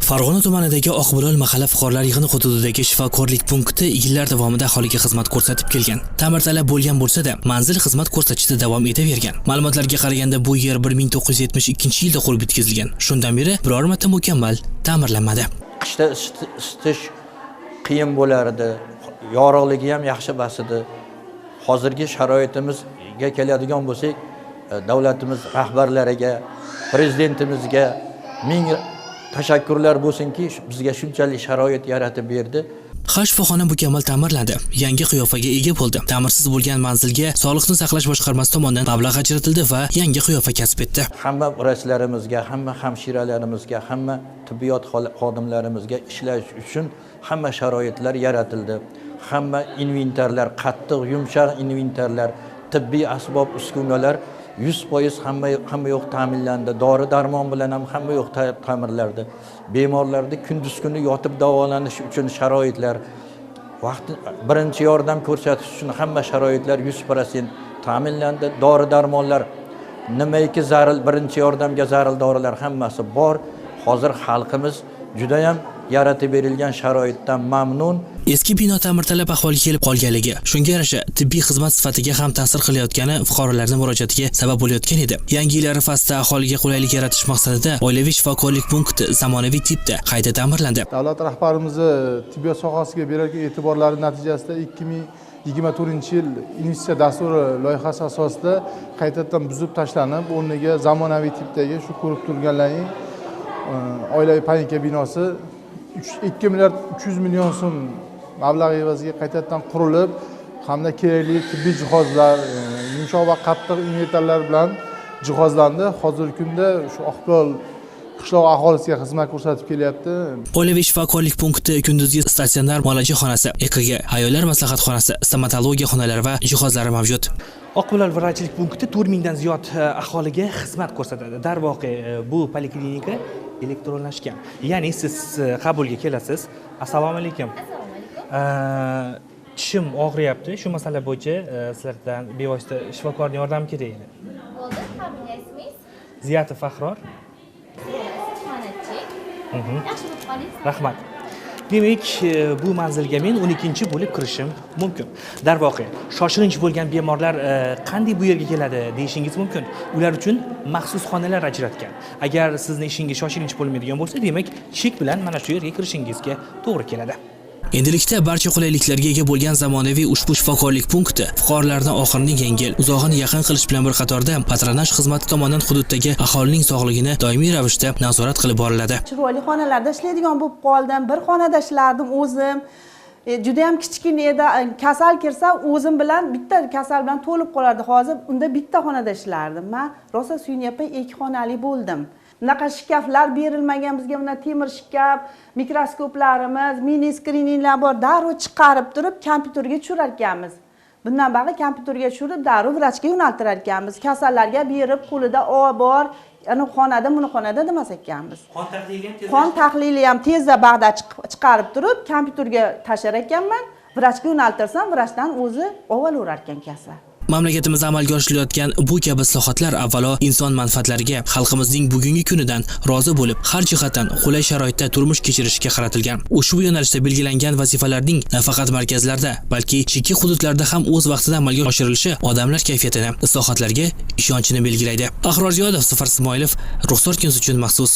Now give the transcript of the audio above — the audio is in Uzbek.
Farg'ona tumanidagi Oqbilol mahalla fuqarolar yig'ini hududidagi shifokorlik punkti yillar davomida aholiga xizmat ko'rsatib kelgan. Ta'mirtalab bo'lgan bo'lsa-da, manzil xizmat ko'rsatishda davom etavergan. Ma'lumotlarga qaraganda, bu yer 1972-yilda qurib bitkazilgan. Shundan beri biror marta mukammal ta'mirlanmadi. Qishda isitish qiyin bo'lardi, yorug'ligi ham yaxshi emas edi. Hozirgi sharoitimizga keladigan bo'lsak, davlatimiz rahbarlariga, prezidentimizga ming tashakkurlar bo'lsinki, bizga shunchalik sharoit yaratib berdi. Ha, shifoxona mukammal ta'mirlandi, yangi qiyofaga ega bo'ldi. Ta'mirsiz bo'lgan manzilga Sog'liqni saqlash boshqarmasi tomonidan mablag' ajratildi va yangi qiyofa kasb etdi. Hamma vrachlarimizga, hamma hamshiralarimizga, hamma tibbiyot xodimlarimizga ishlash uchun hamma sharoitlar yaratildi. Hamma inventarlar, qattiq, yumshoq inventarlar, tibbiy asbob uskunalar 100% hamma yoq ta'minlandi. Dori darmon bilan ham hamma yoq ta'mirlandi. Bemorlarni kunduz kuni yotib davolanish uchun sharoitlar, vaqti birinchi yordam ko'rsatish uchun hamma sharoitlar 100% ta'minlandi. Dori darmonlar, nimaiki zaril, birinchi yordamga zaril dorilar hammasi bor. Hozir xalqimiz judayam yaratib berilgan sharoitdan mamnun. Eski bino ta'mirtalab ahvolga kelib qolganligi, shunga yarasha tibbiy xizmat sifatiga ham ta'sir qilayotgani fuqarolarning murojaatiga sabab bo'layotgan edi. Yangi yil arafasida aholiga qulaylik yaratish maqsadida oilaviy shifokorlik punkti zamonaviy tipda qayta ta'mirlandi. Davlat rahbarimizni tibbiyot sohasiga berayotgan e'tiborlari natijasida 2024-yil investitsiya dasturi loyihasi asosida qaytadan buzib tashlanib, o'rniga zamonaviy tipdagi shu ko'rib turganlaring oilaviy poliklinika binosi 2 milliard 300 million so'm mablag' evaziga qaytadan qurilib hamda kerakli tibbiy jihozlar, yumshoq va qattiq inventarlar bilan jihozlandi. Hozirgi kunda shu Oqbilol qishloq aholisiga xizmat ko'rsatib kelyapti. Oilaviy shifokorlik punkti kunduzgi statsionar muolaja xonasi, EKG, ayollar maslahat xonasi, stomatologiya xonalari va jihozlari mavjud. Oqbilol vrachlik punkti 4000 dan ziyod aholiga xizmat ko'rsatadi. Darvoqe, bu poliklinika elektronlashgan. Ya'ni siz qabulga kelasiz. Assalomu alaykum. Tishim og'riyapti. Shu masala bo'yicha sizlardan bevosita shifokorning yordami kerak edi. Bo'ldi, familiya, ismingiz? Ziyatov Ahror. Mana chek. Yaxshi bo'lib qoling. Rahmat. Demak, bu manzilga men 12 bo'lib kirishim mumkin. Darvoqe, shoshilinch bo'lgan bemorlar qanday bu yerga keladi deyishingiz mumkin. Ular uchun maxsus xonalar ajratgan. Agar sizni ishingiz shoshilinch bo'lmaydigan bo'lsa, demak, chek bilan mana shu yerga kirishingizga to'g'ri keladi. Endilikda barcha qulayliklarga ega bo'lgan zamonaviy ushbu shifokorlik punkti fuqarolarni oxirini yengil, uzog'ini yaqin qilish bilan bir qatorda patronaj xizmati tomonidan hududdagi aholining sog'lig'ini doimiy ravishda nazorat qilib boriladi. Chiroyli xonalarda ishlaydigan bo'lib qoldim. Bir xonada ishlardim o'zim. Judayam kichkina edi. Kasal kirsa, o'zim bilan bitta kasal bilan to'lib qolardi. Hozir unda bitta xonada ishlardim. Man rosa suyunyapman, ikki xonali bo'ldim. Bunaqa shkaflar berilmagan bizga, bunday temir shkaf, mikroskoplarimiz, mini skrininglar bor. Darrov chiqarib turib kompyuterga tushirar ekanmiz. Bundan bog'i kompyuterga tushirib, darrov vrachga yo'naltirar ekanmiz. Kasallarga berib, qo'lida o bor, ana xonada, buni xonada demas ekanmiz. Qon tahlili ham tez. Qon tahlili ham tezda bag'da chiqarib turib kompyuterga tashlar ekanman. Vrachga yo'naltirsam, vrachdan o'zi olaverar ekan kasal. Mamlakatimizda amalga oshirilayotgan bu kabi islohotlar avvalo inson manfaatlariga, xalqimizning bugungi kunidan rozi bo'lib, har jihatdan qulay sharoitda turmush kechirishiga qaratilgan. Ushbu yo'nalishda belgilangan vazifalarning nafaqat markazlarda, balki chekka hududlarda ham o'z vaqtida amalga oshirilishi odamlar kayfiyatini, islohotlarga ishonchini belgilaydi. Ahror Ziyodov, Zafar Ismoilov, Ruxsor News uchun maxsus.